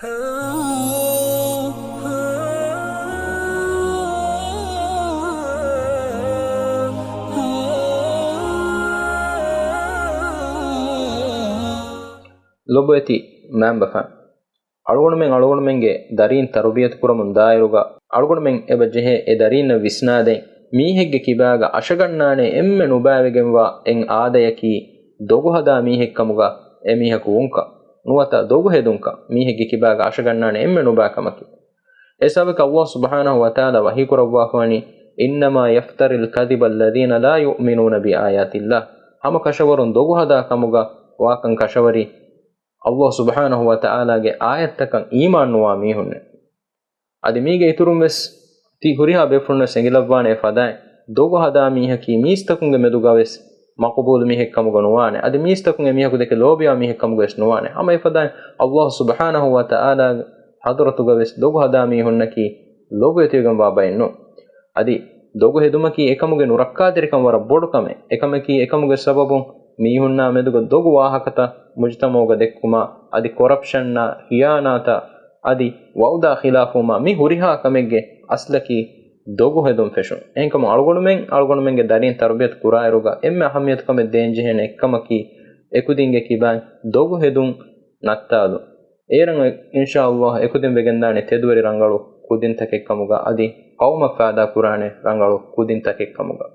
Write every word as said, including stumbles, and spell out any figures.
ލޮބުވެތި މައިންބަފައިން، އަޅުގަނޑުމެން އަޅުގަނޑުމެންގެ ދަރީން ތަރުބިޔަތު ކުރަމުން ދާއިރުގަ އަޅުގަނޑުމެން އެބަ ޖެހޭ އެ ދަރީންނަށް ވިސްނާދޭން، މީހެއްގެ ކިބާގަ އަށަގަންނާނެ އެންމެ ނުބައިވެގެންވާ އެއް އާދަޔަކީ ދޮގު ހަދާ މީހެއްކަމުގަ އެމީހަކު ވުންކަން. ނުވަތަ ދޮގު ހެދުންކަން. މީހެއްގެ ކިބާގަ އަށަގަންނާނެ އެންމެ ނުބައި ކަމަކީ. އެ ސަބަބަކަށް ﷲ ސުބްޙާނަހޫ ވަތަޢާލާ ވަޙީކުރައްވާފަވަނީ، إنما يفتري الكذب الذين لا يؤمنون بآيات الله. ހަމަ ކަށަވަރުން ދޮގު ހަދާ ކަމުގަ ވާކަން ކަށަވަރީ ﷲ ސުބްޙާނަހޫ ވަތަޢާލާގެ އާޔަތްތަކަށް އީމާން ނުވާ މީހުންނޭ. އަދި މީގެ އިތުރުން ވެސް ތި ހުރިހާ ބޭފުޅުންނަށް އެނގިލައްވާނެ އެފަދައިން، ދޮގު ހަދާ މީހަކީ މީސްތަކުންގެ މެދުގަ ވެސް މަޤުބޫލު މީހެއް ކަމުގަ ނުވާނެ. އަދި މީސްތަކުން އެ މީހަކު ދެކެ ލޯބިވާ މީހެއް ކަމުގަ ވެސް ނުވާނެ. ހަމަ އެފަދައިން ﷲ ސުބްޙާނަހޫ ވަތަޢާލާ ޙަޟްރަތުގަ ވެސް ދޮގު ހަދާ މީހުންނަކީ ލޮބުވެތިވެގެންވާ ބައެއް ނޫން. އަދި ދޮގު ހެދުމަކީ އެކަމުގެ ނުރައްކާތެރިކަން ވަރަށް ބޮޑު ކަމެއް. އެކަމަކީ އެކަމުގެ ސަބަބުން މީހުންނާ މެދުގަ ދޮގު ވާހަކަތައް މުޖުތަމަޢުގަ ދެއްކުމާ، އަދި ކޮރަޕްޝަންއާ، ޚިޔާނާތާ، އަދި ވަޢުދާ ޚިލާފުވުމާ، މި ހުރިހާ ކަމެއްގެ އަސްލަކީ ދޮގު ހެދުން ފެށުން. އެހެންކަމުން އަޅުގަނޑުމެން އަޅުގަނޑުމެންގެ ދަރީން ތަރުބިޔަތު ކުރާއިރުގަ އެންމެ އަހައްމިޔަތުކަމެއް ދޭންޖެހޭނެ އެއްކަމަކީ އެކުދިންގެ ކިބައިން ދޮގު ހެދުން ނައްތާލުން. އޭރުން އިންޝާﷲ އެކުދިން ވެގެންދާނެ ތެދުވެރި ރަނގަޅު ކުދިންތަކެއްކަމުގަ އަދި ޤައުމަށް ފައިދާ ކުރާނެ ރަނގަޅު ކުދިންތަކެއްކަމުގަ.